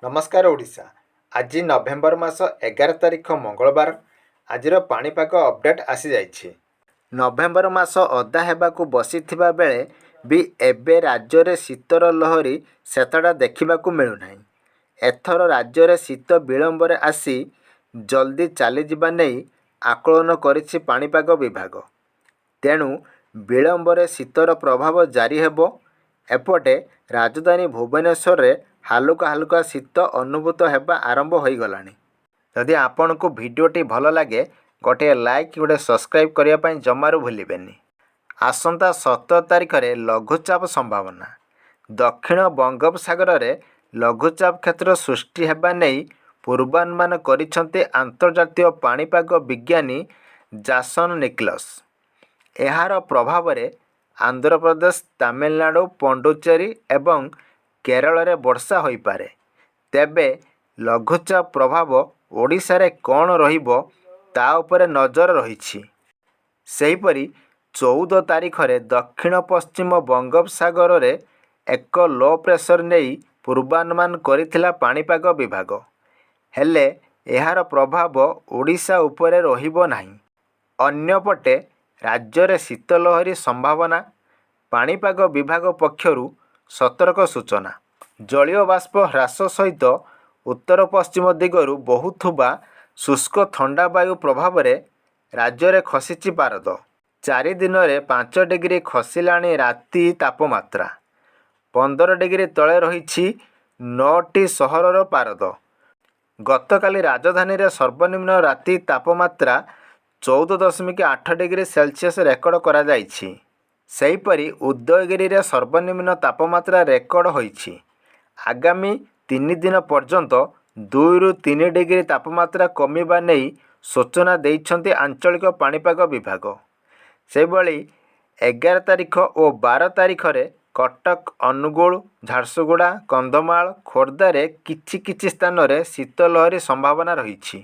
ନମସ୍କାର ଓଡ଼ିଶା। ଆଜି ନଭେମ୍ବର ମାସ 11 ତାରିଖ ମଙ୍ଗଳବାର। ଆଜିର ପାଣିପାଗ ଅପଡ଼େଟ୍ ଆସିଯାଇଛି। ନଭେମ୍ବର ମାସ ଅଧା ହେବାକୁ ବସିଥିବା ବେଳେ ବି ଏବେ ରାଜ୍ୟରେ ଶୀତର ଲହରୀ ସେତେଟା ଦେଖିବାକୁ ମିଳୁନାହିଁ। ଏଥର ରାଜ୍ୟରେ ଶୀତ ବିଳମ୍ବରେ ଆସି ଜଲ୍ଦି ଚାଲିଯିବା ନେଇ ଆକଳନ କରିଛି ପାଣିପାଗ ବିଭାଗ। ତେଣୁ ବିଳମ୍ବରେ ଶୀତର ପ୍ରଭାବ ଜାରି ହେବ। ଏପଟେ ରାଜଧାନୀ ଭୁବନେଶ୍ୱରରେ ହାଲୁକା ହାଲୁକା ଶୀତ ଅନୁଭୂତ ହେବା ଆରମ୍ଭ ହୋଇଗଲାଣି। ଯଦି ଆପଣଙ୍କୁ ଭିଡ଼ିଓଟି ଭଲ ଲାଗେ, ଗୋଟିଏ ଲାଇକ୍, ଗୋଟେ ସବସ୍କ୍ରାଇବ୍ କରିବା ପାଇଁ ଜମାରୁ ଭୁଲିବେନି। ଆସନ୍ତା 17 ତାରିଖରେ ଲଘୁଚାପ ସମ୍ଭାବନା। ଦକ୍ଷିଣ ବଙ୍ଗୋପସାଗରରେ ଲଘୁଚାପ କ୍ଷେତ୍ର ସୃଷ୍ଟି ହେବା ନେଇ ପୂର୍ବାନୁମାନ କରିଛନ୍ତି ଆନ୍ତର୍ଜାତୀୟ ପାଣିପାଗ ବିଜ୍ଞାନୀ ଜାସନ ନିକଲସ୍। ଏହାର ପ୍ରଭାବରେ ଆନ୍ଧ୍ରପ୍ରଦେଶ, ତାମିଲନାଡୁ, ପଣ୍ଡୁଚେରୀ ଏବଂ କେରଳରେ ବର୍ଷା ହୋଇପାରେ। ତେବେ ଲଘୁଚାପ ପ୍ରଭାବ ଓଡ଼ିଶାରେ କ'ଣ ରହିବ, ତା ଉପରେ ନଜର ରହିଛି। ସେହିପରି 14 ତାରିଖରେ ଦକ୍ଷିଣ ପଶ୍ଚିମ ବଙ୍ଗୋପସାଗରରେ ଏକ ଲୋ ପ୍ରେସର ନେଇ ପୂର୍ବାନୁମାନ କରିଥିଲା ପାଣିପାଗ ବିଭାଗ। ହେଲେ ଏହାର ପ୍ରଭାବ ଓଡ଼ିଶା ଉପରେ ରହିବ ନାହିଁ। ଅନ୍ୟପଟେ ରାଜ୍ୟରେ ଶୀତ ଲହରୀ ସମ୍ଭାବନା। ପାଣିପାଗ ବିଭାଗ ପକ୍ଷରୁ ସତର୍କ ସୂଚନା। ଜଳୀୟବାଷ୍ପ ହ୍ରାସ ସହିତ ଉତ୍ତର ପଶ୍ଚିମ ଦିଗରୁ ବହୁଥିବା ଶୁଷ୍କ ଥଣ୍ଡା ବାୟୁ ପ୍ରଭାବରେ ରାଜ୍ୟରେ ଖସିଛି ପାରଦ। 4 ଦିନରେ 5 ଡିଗ୍ରୀ ଖସିଲାଣି ରାତି ତାପମାତ୍ରା। 15 ଡିଗ୍ରୀ ତଳେ ରହିଛି ନଅଟି ସହରର ପାରଦ। ଗତକାଲି ରାଜଧାନୀରେ ସର୍ବନିମ୍ନ ରାତି ତାପମାତ୍ରା 14.8 ଡିଗ୍ରୀ ସେଲସିୟସ ରେକର୍ଡ କରାଯାଇଛି। ସେହିପରି ଉଦୟଗିରିରେ ସର୍ବନିମ୍ନ ତାପମାତ୍ରା ରେକର୍ଡ ହୋଇଛି। ଆଗାମୀ 3 ଦିନ ପର୍ଯ୍ୟନ୍ତ 2ରୁ 3 ଡିଗ୍ରୀ ତାପମାତ୍ରା କମିବା ନେଇ ସୂଚନା ଦେଇଛନ୍ତି ଆଞ୍ଚଳିକ ପାଣିପାଗ ବିଭାଗ। ସେହିଭଳି 11 ତାରିଖ ଓ 12 ତାରିଖରେ କଟକ, ଅନୁଗୁଳ, ଝାରସୁଗୁଡ଼ା, କନ୍ଧମାଳ, ଖୋର୍ଦ୍ଧାରେ କିଛି କିଛି ସ୍ଥାନରେ ଶୀତ ଲହରୀ ସମ୍ଭାବନା ରହିଛି।